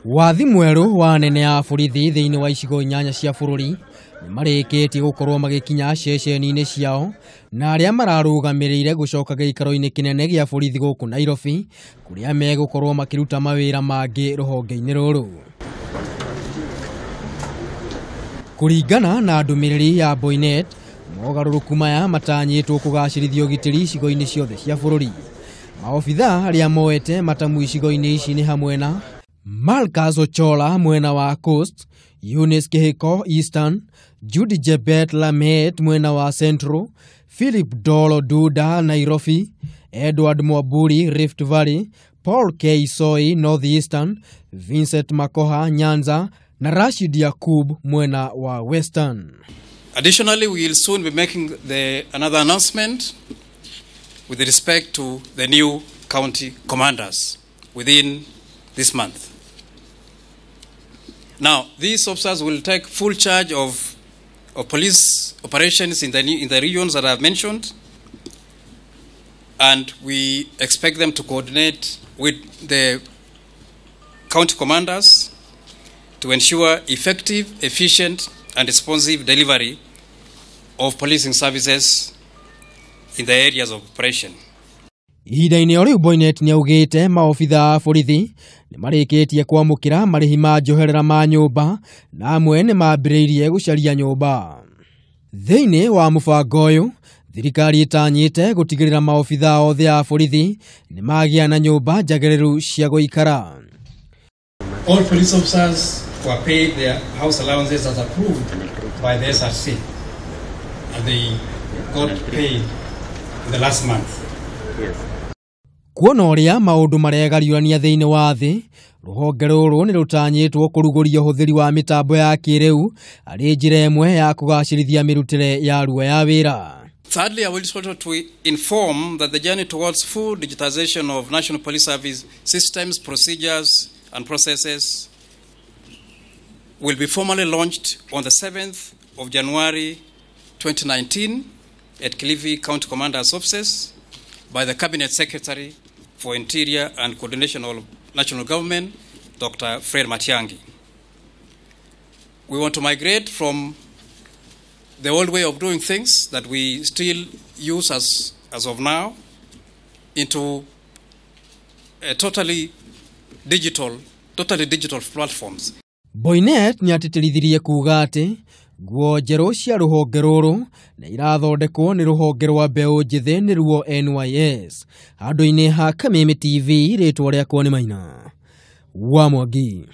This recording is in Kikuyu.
Wathi mwerũ wa anene a borithi thĩinĩ wa icigo 8 cia bũrũri nĩ marĩkĩtie gũkorwo magĩkinya ceceni-inĩ ciao na arĩa mararũgamĩrĩire gũcoka gĩikaro-inĩ kĩnene gĩa borithi gũkũ Nairobi kũrĩa megũkorwo makĩruta mawĩra mangĩ rũhonge-inĩ rũrũ. Kũringana na ndũmĩrĩri ya Boinnet, mogarũrũku maya matanyĩtwo kũgacĩrithia ũgitĩri icigo-inĩ ciothe cia bũrũri. Maobitha arĩa moete matamu icigo-inĩ ici nĩ hamwe na Malkas Ochola mwena wa Coast, Eunice Kihiko Eastern, Judy Jebet Lamet mwena wa Central, Philip Dolo Duda Nairobi, Edward Mwaburi Rift Valley, Paul K Soi North Eastern, Vincent Makoha Nyanza na Rashid Yakub mwena wa Western. Additionally, we will soon be making another announcement with respect to the new county commanders within this month. Now, these officers will take full charge of police operations in the regions that I have mentioned, and we expect them to coordinate with the county commanders to ensure effective, efficient, and responsive delivery of policing services in the areas of operation. Ihinda-inĩ o rĩu Boinnet nĩaugĩte maobitha a borithi nĩmarĩkĩtie kwamũkĩra marĩhi ma njoherera ma nyũmba na amwe nĩmambĩrĩirie gũcaria nyũmba. Thĩinĩ wa mũbango ũyũ, thirikari ĩtanyĩte gũtigĩrĩra maobitha othe a borithi nĩmagĩa na nyũmba njagĩrĩru cia gũikara. All police officers were paid their house allowances as approved by the SRC, and they got paid in the last month. Kuona ũrĩa maũndũ maregariũrania thĩinĩ wa thĩ, rũhonge rũrũ nĩ rũtanyĩtwo kũrugũria ũhũthĩri wa mĩtambo ya kĩrĩu arĩ njĩra ĩmwe ya kũgacĩrithia mĩrutĩre ya ruo ya wĩra. Thirdly, I will also to inform that the journey towards full digitization of National Police Service systems, procedures and processes will be formally launched on the 7th of January 2019 at Kilifi County Commander's offices by the Cabinet Secretary for Interior and Coordination of National Government, Dr. Fred Matiang'i. We want to migrate from the old way of doing things that we still use as of now into a totally digital platforms. Boinnet nĩatĩtĩrithirie kuuga atĩ nguo njerũ cia rũhonge rũrũ nĩ irathondekwo nĩ rũhonge rwa mbeũ njĩthĩ nĩruo NYS. Handũ-inĩ ha Kameme TV, rĩtwa rĩakwa nĩ Maina wa Mwangi.